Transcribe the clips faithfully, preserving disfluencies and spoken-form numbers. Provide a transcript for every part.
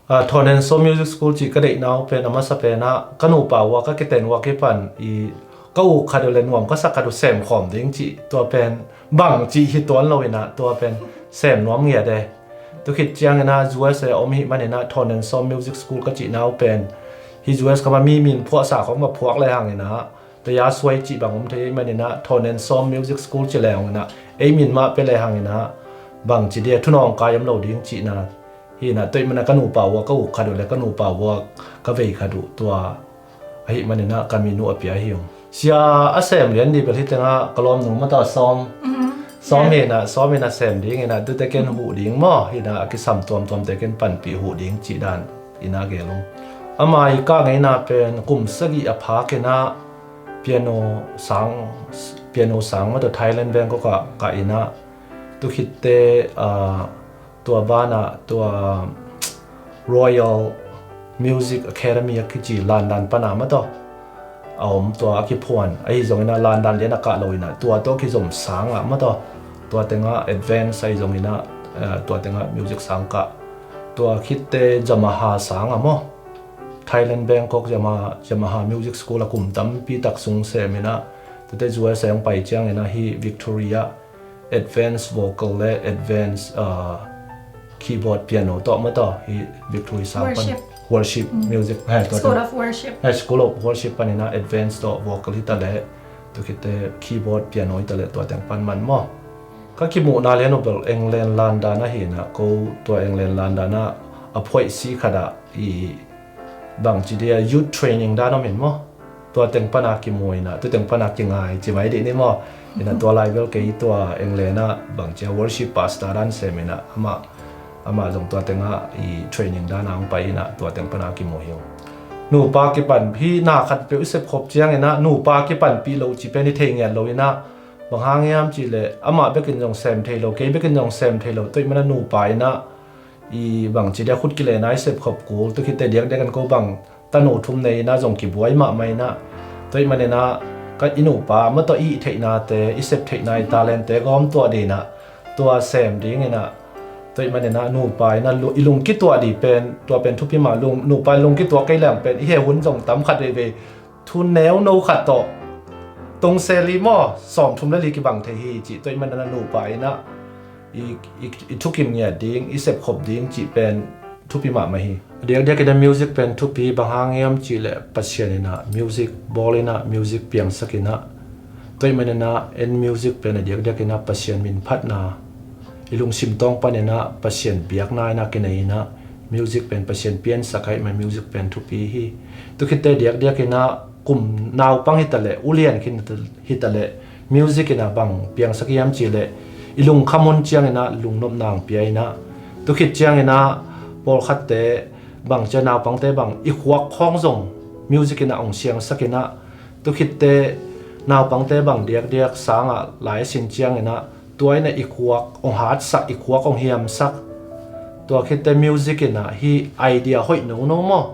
Ah, Tone and Song Music School cih ka deihna uh pen a masa penah ka nupa uh a ka kiten uh a kipan i ka uk khat uh le nuam ka sak khat uh sem khawm ding cih tua pen bang cih hi tuan lo inah tua pen sem nuam ngiat e. Tukhit cianginah U S A om hi maninah Tone and Song Music School ka cihna uh pen hi U S ka ma mi min phuahsa khawng ma phuak le hanginah Taya suai cih bang om thei ei maninah Tone and Song Music School ci le hanginah ei min mah pe le hanginah bang ci dia thunawng kai om lo ding cihna hinah tuih mana ka nupa uh a ka uk khat uh le ka nupa uh a ka vei khat uh tua ahi maninah ka min uh a pia hi ung. Sia a sem lian ni bel hi tengah ka lawm nung mata sawm sawm hinah sawm hinah sem ding hinah tute ken huh ding maw hinah a kisam tuamtuamte ken panpih huh ding cih dan inah gel ung. Ama i ka ngeina pen kum sagih a phak inah piano sang piano sang mata Thailand Bangkok ah ka inah tukhitte ah, tua banah tua Royal Music Academy a kici London pana mata a om tua a kiphuan ahi zongina London lian a kah lo ina tua tawh kizom sanga mata tua tenga advance ahi zongina eh, tua tenga music sang kah tua khitte Yamaha sanga maw Thailand Bangkok Yamaha, Yamaha Music School a kum tampi tak sung semina tute U S A hong pai ciangina hi Victoria advanced vocal le advanced uh, keyboard piano tawh mata hi Victory sang pan worship music hai tua School of Worship hai School of Worship panina advanced tawh vocal hi ta le tukhitte keyboard piano hi ta le tua teng pan man maw ka kimuhna lian uh bel England London ahina ko tua England London a a phoih si khat ah i bangci dia youth training dan om in maw tua teng pana kimuina tu teng pana kingai ci mai dih ni maw ina tua lai bel kei tua England ah bangcia worship pastor dan semina ama ama zong tua tenga i training dan ang pai ina tua teng pana kimu hi nupa kipan hi na khat peuh i sep khop ciang ina nupa kipan pi lo ci pen i thei ngiat lo ina bang hang hiam ci le ama bekin zong sem thei lo kei bekin zong sem thei lo tuih mana nupa ina i bangci dia khut kile na i sep khop kul tu khitte diak diak an ko bang tanu thum nei ina zong kibuai mahmah ina tuih manina ka i nupa mata i theihna te i sep theihna i talent te gawm tuah dina tua sem ding ina tuih manina nupa ina i lung kituah di pen tua pen thupi mah lung nupa lung kituah kei leng pen i he hun zong tam khat veve thu neu no khat tawh tong seli maw sawm thum le li kibang thei hi cih tuih manina nupa ina i, i, i thukim ngiat ding i sepkhop ding cih pen thupi mahmah hi. Diakdiak ina music pen thupi bang hang hiam cih le Pasian ina music bawl ina music piangsak ina tuih manina en music pen a diakdiak ina Pasian min phatna i lungsim tawng panina Pasian biakna ina kinei ina music pen Pasian piansak ahi ma music pen thupi hi. Tukhitte diakdiak ina kum naupang hitaleh ulian khin hitaleh music ina bang piangsak hiam cileh i lungkham hun ciangina lungnopna ang pia ina tukhit ciangina pawlkhatte bang cia naupangte bang i khuak khawng zong music ina ong siangsak ina tukhitte naupangte bang diakdiak sanga lai a sin ciangina tua ina i khuak ong hatsak i khuak ong hiamsak tua khitte music ina hi idea hoih nono maw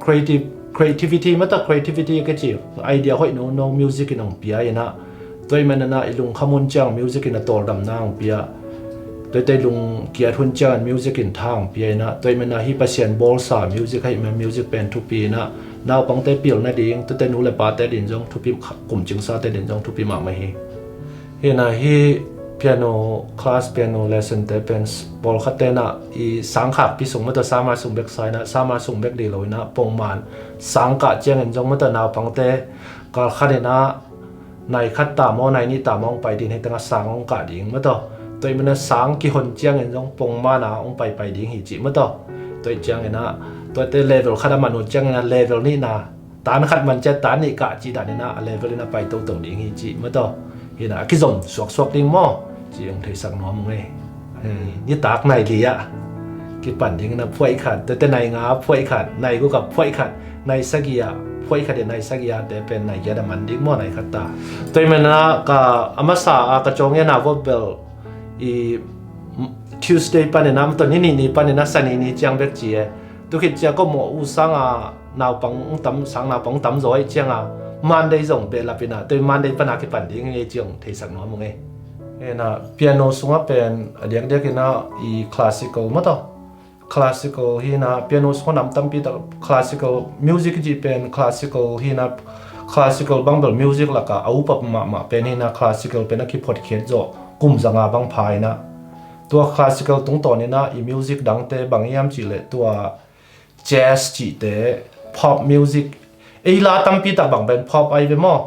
creative creativity mata creativity ka ci idea hoih nono music in ong pia ina tuai manana i lungkham hun ciang music in a tawldamna ong pia tuaite lung kiat hun ciang music in tha ong pia ina tuai mana hi Pasian bawlsa music hei ma music pen thupi ina naupangte pilna ding tuate nu le pate din zong thupi kumcingsate din zong thupi mahmah hi. Hina hi piano class piano lesson te pen pawlkhatte na i sangkhak pi sung mata sama sung bek sa ina sama sung bek di lo ina pongman sangkah ciangin zong mata naupangte kalkhat ina nai khat ta maw nai nih ta maw ong pai din hi tengah sang ong kah ding mata tuai mana sang kihon ciangin zong pongmana ong paipai ding hi cih mata tuai ciangina tuate level khat a man uh ciangina level nihna tan khat man cia tan nih kah cih danina a level ina pai toto ding hi cih mata hina a kizom suaksuak ding maw cih ong theisak nuam ung ei. Nitak nai li ah kipan dingina phuai khat tete nai nga phuai khat nai guk ah phuai khat nai sagi ah phuai khat nai sagi ah te pen nai giat a man ding maw nai khat ta tuai mana ka a masa a ka cawng iana vop bel i Tuesday panina mata ni ni ni panina sani ni ciang bek ci e tukhit cia ko mawh u sanga naupang ung tam sang naupang ung tam zaw aih cianga Monday zong behlap ina tui Monday pana kipan ding ei ciang theisak nuam ung ei. Ena piano sungah pen a diakdiak ina i classical mataw. Classical hi ina piano sungah nam tampi tak classical music i cih pen classical hi ina classical bang bel music lakah a upa mahmah pen hi ina classical pen a kiphotkhiat zawh kum zanga bang pha ina. Tua classical tungtawn ina i music dangte bang hiam cihleh tua jazz cihte, pop music, ei la tampi tak bang pen pop ai ve maw?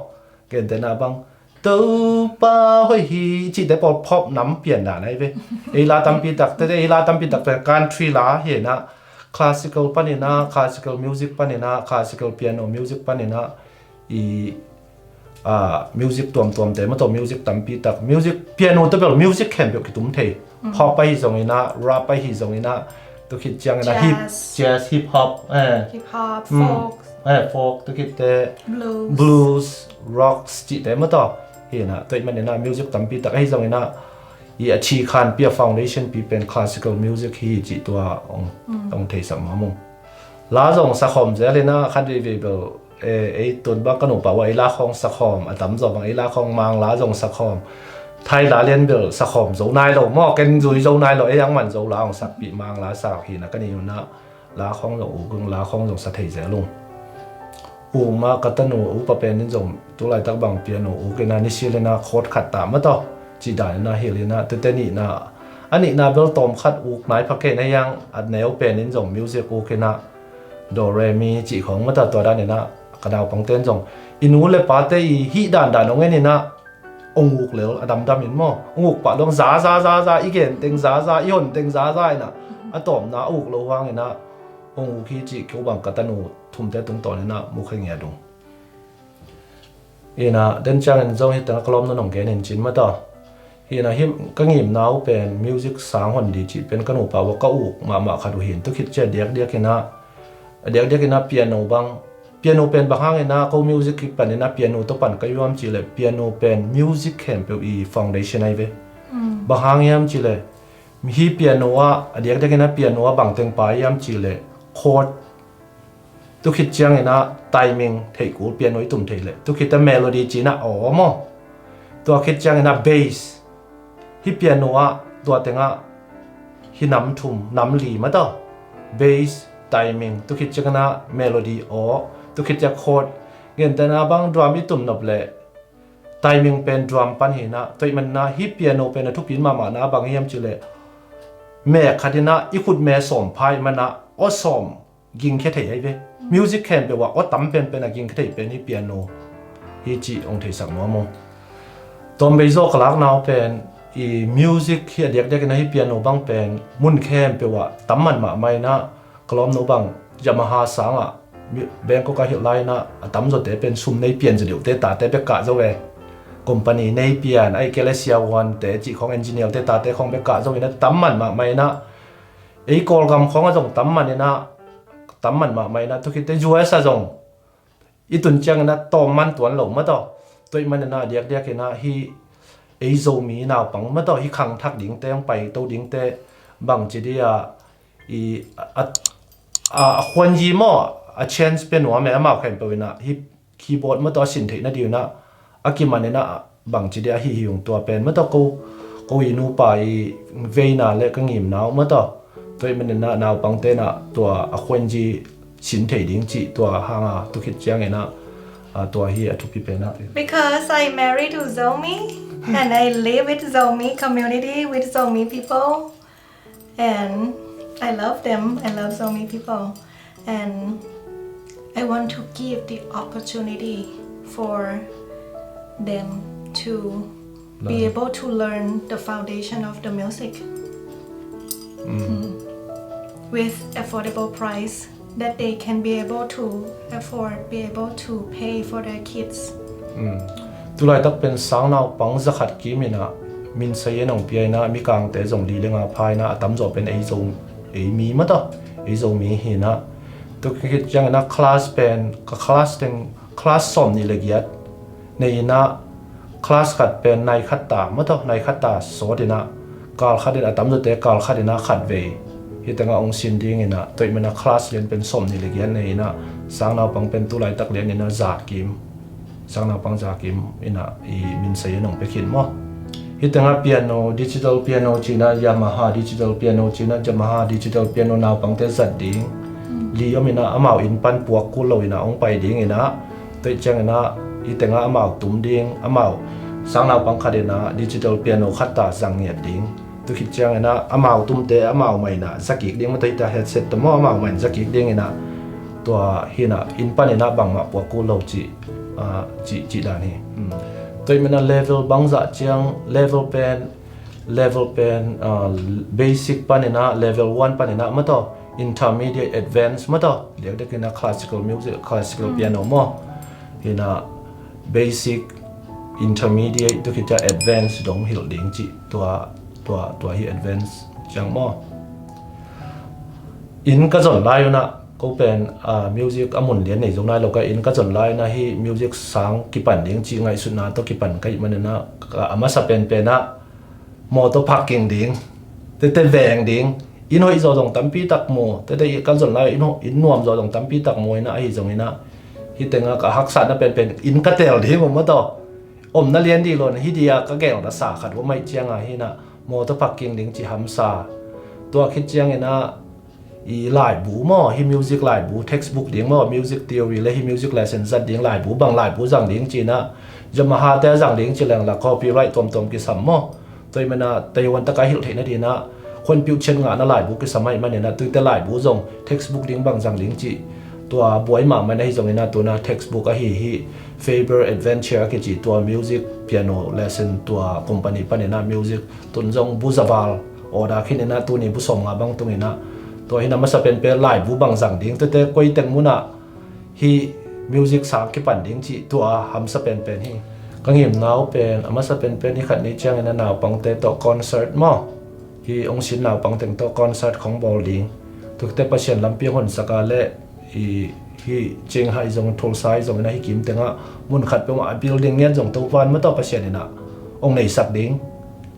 Gentehna bang Topa hoih hi cihte pawl pop nam pian dan ai ve. Ei la tampi tak te ei la tampi tak pen country la hi ina classical pan ina classical music pan ina classical piano music pan ina i music tuamtuamte mataw music tampi tak music piano te bel music khempeuh kitum thei. Pop ahi zong ina rap ahi zong ina tu khit ciang ina hip jazz hip hop eh hip hop folk eh folk tu khit te blues blues rocks cihte mataw. Hi ina tuaih man ina music tampi tak ahi zong ina i a thikhan pi a foundation pi pen classical music hi cih tua ong ong theisak mamung. La zong sakhawm zel ina khat veivei bel ei tun bang ka nupa uh a ei la khawng sakhawm a tamzaw bang ei la khawng mangla zong sakhawm. Thai la lian bel sakhawm zo nai lo maw ken zui zo nai lo ei angman zo la hong sakpih mangla sak hi ina ka ni ina la khawng zong uk ung la khawng zong sa thei zel ung. Uk ma ka tanu upa pen in zong tulaitak bang piano uk ina nisil ina khawt khat ta mataw cih dan ina hil ina tete nihna a nihna bel tawm khat uk nai pha kei na hiang a neu pen in zong music uk ina do re mi cih khawng mata tua dan ina ka naupang ten zong i nu le pate i hih dandan ong en ina ong uk lel a damdam in maw ong uk pah dong za za za za i gen teng za za i hon teng za za ina a tawmna a uk lo hang ina ong uk hi cih ko bang ka tanu thumte tungtawn ina mukhe ngiat ung. Ina den ciangin zong hi teng a ka lawm nun ong gen in cin mata. Hi ina hi ka ngimna uh pen music sang hon di cih pen ka nupa uh a ka uk mahmah khat uh hin tu khit cia diakdiak ina a diakdiak ina piano bang piano pen bang hang ina ko music kipan ina piano to pan ka yuam cihleh piano pen music khempeuh i foundation ai ve. Bang hang hiam cihleh hi piano ah a diakdiak ina piano ah bang teng pa hiam cihleh chord tu khit ciang ina timing theih kul piano i tum thei leh tu khit a melody cina aw maw. Tua khit ciang ina bass hi piano ah tua tengah hi nam thum nam li mata bass timing tu khit ciang ina melody aw tu khit ciang chord gentehna bang drum i tum nop leh timing pen drum pan hi ina tuaih man ina hi piano pen a thupin mahmahna bang hiam cihleh mek khat ina i khut me sawm phai mana aw sawm gingkhia thei ai ve. Music khempeuh ah aw tam penpen a gingkhia thei pen hi piano hi cih ong theisak nuam ung. Tawmbei zaw ka lakna uh pen i music hi a diakdiak ina hi piano bang pen mun khempeuh ah tam man mahmah ina ka lawmno bang Yamaha sangah Bangkok ah hilh lai ina a tamzawte pen sum nei pian zaw deuhte tate bek kah zo e. Company nei pian ai Kelesia One te cih khawng engineer te tate khawng bek kah zo ina tam man mahmah ina ei Kawlgam khawng a zong tam man ina tam man mahmah ina tu khit te U S a zong i tun ciang ina tawm man tuan lo mataw. Tuaih man ina a diakdiak ina hi ei Zomi naupang mataw hi khangthak dingte hong paito dingte bangci dia i a a khuanyi maw a chance pia nuam e amau khempeuh ina hi keyboard mataw a sin theihna ding ina a kiman ina bangci dia hi hi ung tua pen mataw ko ko i nupa i veina le ka ngimna uh mataw. Tuaih man ina naupangte ina tua a khuanyi sin thei ding cih tua hanga tu khit ciang ina tua hi a thupi pen a. Because I married to Zomi and I live with Zomi community with Zomi people and I love them. I love Zomi people and I want to give the opportunity for them to be able to learn the foundation of the music with affordable price that they can be able to afford, be able to pay for their kids. Tulaitak pen sang naupang zakhat kim ina min sayen ong pia ina mikangte zong li le nga pha ina a tamzaw pen ei zo ei mi mataw ei zo mi hi ina. Tu khit ciang ina class pen ka class teng class sawm nih le giat nei ina class khat pen nai khat ta mataw nai khat ta sawt ina kal khat ina a tamzawte kal khat ina khat vei hi tengah ong sin ding ina tuaih man ina class lian pen sawm nih le giat nei ina sang naupang pen tulaitak lian ina za kim sang naupang za kim ina i min sayen ong pia khin maw. Hih tengah piano, digital piano cihna, Yamaha digital piano cihna, Yamaha digital piano naupangte zat ding li om inah, amau inn pan puak kul lo inah hong pai ding inah, tua ciang inah hih tengah amau tum ding, amau sang naupang khat inah digital piano khat ta zang ngiat ding. Tua khit ciang inah amau tumte amau mah inah za kik ding, mah tua hita headset tawh maw, amau mah in za kik ding inah, tua hi inah inn pan inah bangmah puak kul lo cih, ah, cih, cih dan hi. Tua hi mah inah level bangzah ciang, level pen, level pen, ah, basic pan inah, level one pan inah mah tawh, intermediate, advance mah tawh, diakdiak inah classical music, classical piano maw, hi inah basic, intermediate, tua khit ciang advance dong hilh ding cih, tua, tua, tua hi advance ciang maw. Inn ka zon lai un ah, ko pen, ah, music a mun lian nei zo nai lo ka, inn ka zon lai un ah hih music sang kipan ding cih ngaihsutna tawh kipan ka hih man inah, a masa penpen ah mawtaw parking ding, tete veng ding, inn hoih zaw zong tampi tak mu, tete kan zon lai inn ho-, inn nuam zaw zong tampi tak mu inah, ahi zong inah hih tengah ka haksatna penpen inn ka tel ding uh mah tawh, omna lian dih lo inah, hih dia ka gelna sa khat uh mah ih ciang a hi inah mawtaw parking ding cih hamsa. Tua khit ciang inah i laibu maw, hih music laibu, textbook ding maw, music theory le hih music lesson zat ding laibu, bang laibu zang ding cih inah, Yamaha te zang ding cih leng la copyright tuamtuam kisam maw. Tua hi mah inah Taiwan taka hilh theihna ding inah, khuanpiuh ciat ngahna laibu kisam ahih man inah, tuite laibu zong textbook ding bang zang ding cih, tua buai mahmah inah, ahi zong inah tu inah textbook ahi hih Faber Adventure a kici tua music piano lesson tua company pan inah music tun zong bu za val order khin inah, tuni bu sawmnga bang tung inah, tua hi inah masa penpen laibu bang zang ding, tuate koi teng mun ah hih music sang kipan ding cih tua hamsa penpen hi. Ka ngimna uh pen, a masa penpen hih khat ni ciang inah naupangte tawh concert maw, hih hong sin naupang teng tawh concert khong bawl ding. Tua khit teh Pasian lampi hong honsak a leh, i, hih Qinghai zong, Tulsa hi zong inah, hih kim tengah mun khat peuhmah a building ngiat zong Topa'n mah tawh Pasian inah hong neisak ding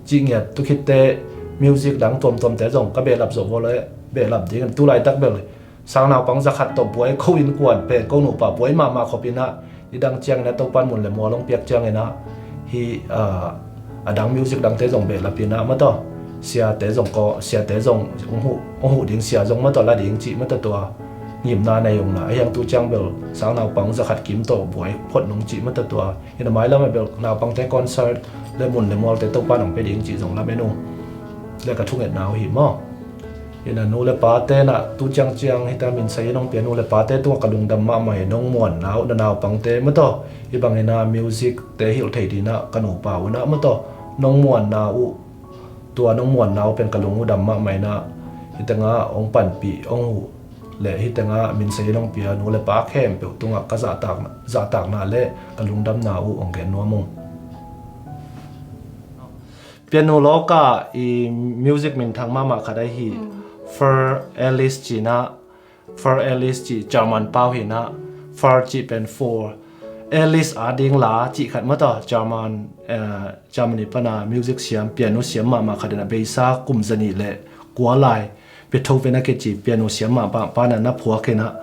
cih ngiat. Tua khit teh music dang tuamtuamte zong ka behlap zawh vua leh behlap ding. Tu laitak bel sang naupang za khat tawh buai, ko innkuan pen ko nupa buai mahmah khop inah, nidang ciang inah Topa'n mun le mual hong piak ciang inah hih, ah, a dang music dangte zong behlap inah mah tawh, siate zong ko, siate zong hong huh, hong huh ding, sia zong mah tawh la ding cih mah tawh, tua ngimna nei ung inah. Ahi hang tu ciang bel sang naupang za khat kim tawh buai phot nung cih mah tawh, tua hi inah mailam ah bel naupangte concert le mun le mualte Topa'n hong pia ding cih zong lamen ung. Le ka thungetna uh hi maw. Hi inah nu le pate inah tu ciangciang hih tengah min sai in hong pia nu le pate tungah ka lungdam mahmah hi. Nong muanna uh, na naupangte mah tawh, hih bang inah music te hilh thei ding inah ka nupa uh inah mah tawh, nong muanna uh, tua nong muanna uh pen ka lung uh dam mahmah inah, hih tengah hong panpih, hong huh le hih tengah min sai in hong pia nu le pa khempeuh tungah ka zahtak, zahtakna le ka lungdamna uh hong gen nuam ung. Piano lawka i music minthang mahmah khat ahi Fur Ellis ci inah, Fur Ellis cih German pau hi inah, Fur cih pen four, Ellis a ding la cih khat mah tawh, German, eh, Germany pana music siam, piano siam mahmah khat inah, beisa kum zanih le kua lai, Beethoven a kici piano siam mahmah pa inah na phuak inah,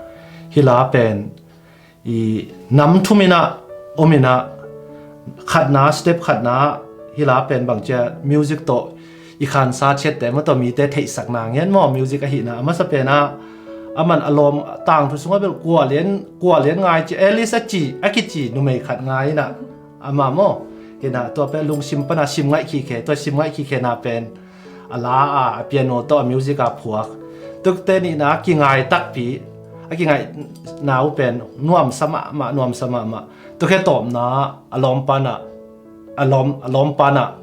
hih la pen i nam thum inah om inah, khatna, step khatna, hih la pen bang cia music tawh i khansa ciatte mah tawh mite theihsakna ngiat maw, music ahihna. A masa pen ah, aman a lawm tangthu sungah bel kua lian, kua lian ngai ci, Ellis a ci, a kici numei khat ngai inah, amah maw. Hi inah tua pen lungsim pana sim ngaih khikhe, tua sim ngaih khikhena pen a la a, a piano tawh a music a phuak. Tua khit teh nihna kingai takpi, a kingaihna uh pen nuamsa mahmah, nuamsa mahmah. Tua khit tawpna a lawm pa inah, a lawm, a lawm pa inah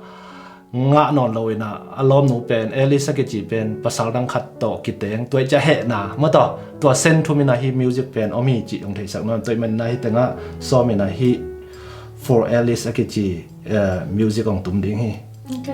ngah nawn lo inah, a lawmnu pen, Ellis a kici pen pasal dang khat tawh kiteng, tua ih ciah hehna mah tawh, tua sen thum inah hih music pen om hi cih hong theisak nuam. Tua ahih man inah hih tengah sawm inah hih Fur Ellis a kici, eh, music hong tum ding hi. Ok.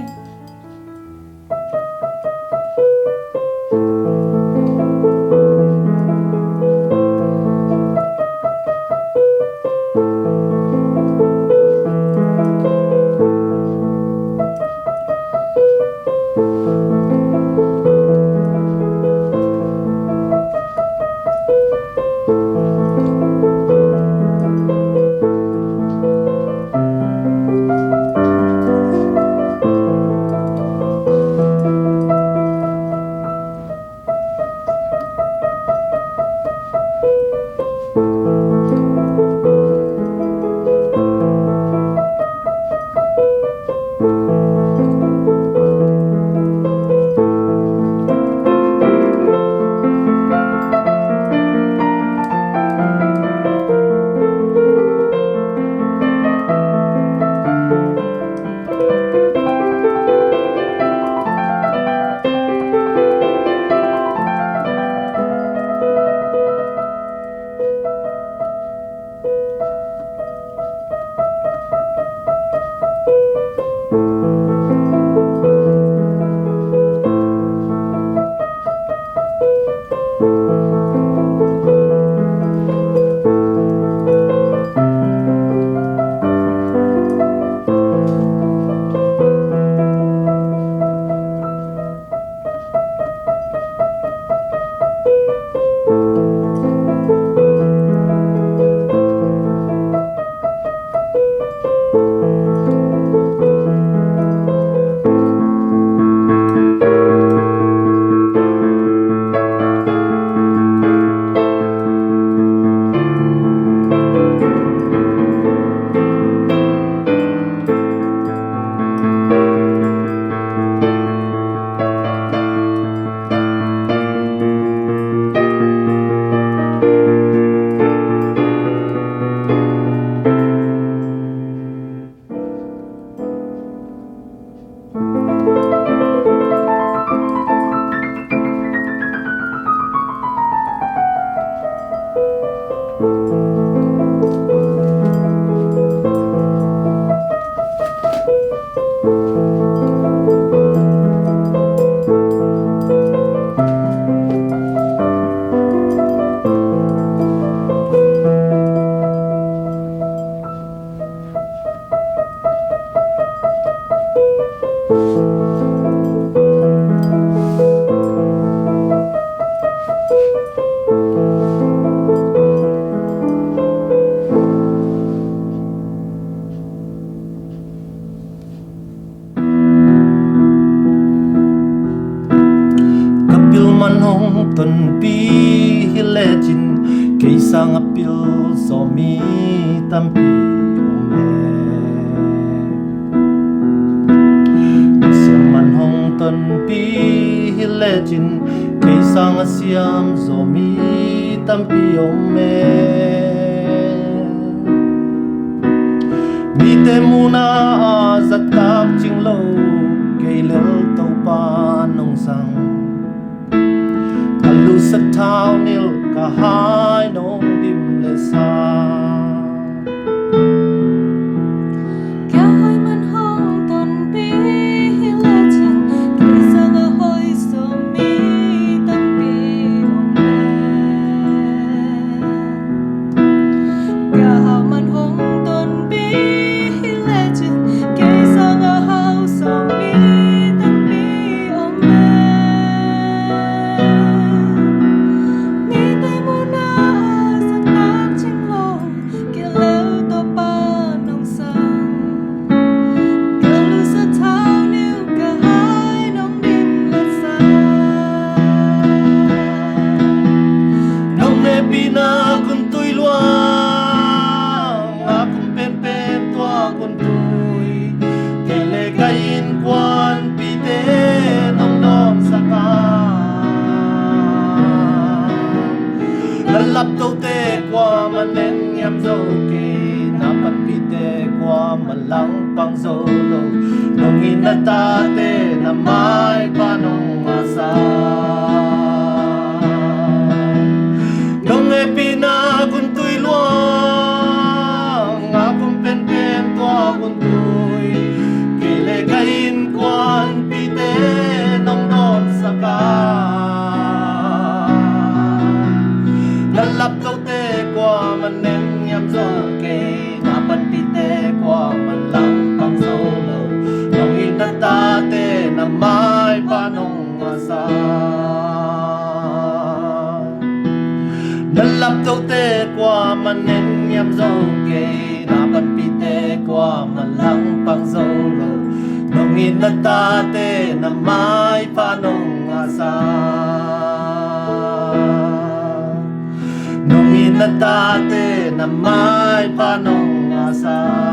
tampi om e. Pasian man hong tonpih hi lecin kei sanga siam zaw mi tampi om e. Mite muhna a zahtak cing lo, kei lel Topa nong sang. Ka lusa thaunilh, ka hai nong dim le sa. Ka hai man hong tonpih hi lecin kei sanga hoi sawm mi tampi om e. Ka hau man hong tonpih hi lecin kei sanga hau sawm mi tampi om e. Mite muhna a zahtak cing lo, kei lel Topa nong sang. Ka lusa thaunilh, ka hai nong dim le sa. Nong hehpihna kuntui luang, a kum penpen tua kuntui. Kei le ka innkuanpihte nong dawnsak a. Na laptote kuamah neng hiam zo kei, na panpihte kuamah langpang zo lo. Nong it na tate na maipha nong ngahsak. Nong hehpihna kuntui luang, a kum penpen tua kuntui. Kei le ka innkuanpihte nong dawnsak a. Na laptote kuamah neng hiam zo kei, na panpihte kuamah langpang zo lo. Nong it na tate na maipha nong ngahsak. Na laptote kuamah neng hiam zo kei, na panpihte kuamah langpang zo lo. Nong it na tate na maipha nong ngahsak. Nong it na tate na maipha nong ngahsak.